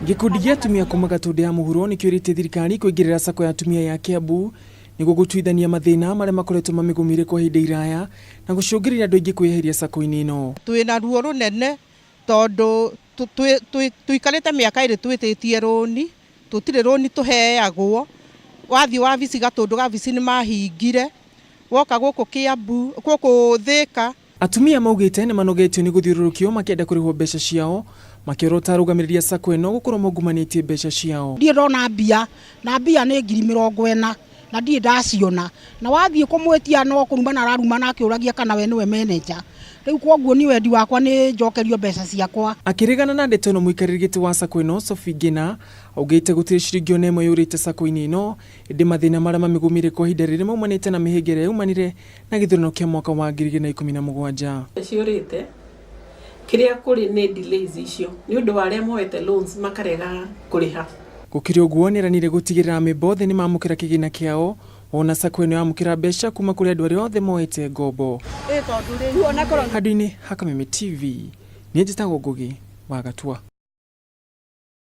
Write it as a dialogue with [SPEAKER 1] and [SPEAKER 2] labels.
[SPEAKER 1] Gĩkundi gĩa atumia kuma Gatũndũ ya mũhuro nĩkĩũrĩtie thirikari kũingĩrĩra sacco ya atumia ya Kiambu nĩguo gũtuithania mathĩna marĩa makoretwo mamĩgũmĩire kwa ihinda iraya na gũcũngĩrĩria andũ aingĩ kwĩyeheria sacco-inĩ ĩno.
[SPEAKER 2] Twĩna ruo rũnene tondũ tũikarĩte mĩaka ĩrĩ twĩtĩtie rũni, tũtirĩ rũni tũheagwo. Wathiĩ wabici Gatũndũ wabici nĩ mahingire, woka gũkũ Kiambu, gũkũ Thĩka.
[SPEAKER 1] Atumia maugĩte nĩ manogetio nĩ gũthiũrũrũkio makĩenda kũrĩhwo mbeca ciao, makĩorota arũgamĩrĩri a sacco ĩno gũkorwo mongumanĩtie mbeca ciao.
[SPEAKER 3] Ndirĩ ndona mbia, na mbia nĩ 40,000 na ndirĩ ndaciona, na wathiĩ kũmwĩtia no kũrumana ararumana akĩũragia kana we nĩwe manager. Rĩu kwoguo niĩ wendi wakwa nĩ njokerio mbeca ciakwa.
[SPEAKER 1] Akĩregana na ndeto ĩno mũikarĩri gĩtĩ wa sacco ĩno Sophie Ngina augĩte gũtirĩ ciringi ona ĩmwe yũrĩte sacco-inĩ ĩno, ĩndĩ mathĩna marĩa mamĩgũmĩire kwa ihinda rĩrĩ maumanĩte na mĩhĩnga ĩrĩa yaumanire na gĩthurano kĩa mwaka wa 2017.
[SPEAKER 4] Ciũrĩte kĩrĩa kũrĩ nĩ delays icio nĩ ũndũ wa arĩa moete loans makarega kũrĩha.
[SPEAKER 1] Gũkĩrĩ ũguo nĩeranĩire gũtigĩrĩra amemba othe nĩmamũkĩra kĩgĩna kĩao ona sacco ĩno yamũkĩra mbeca kuma kũrĩ andũ arĩa othe moete ngombo. Handũ-inĩ ha Kameme TV, niĩ njĩtagwo Ngũgĩ wa Gatua.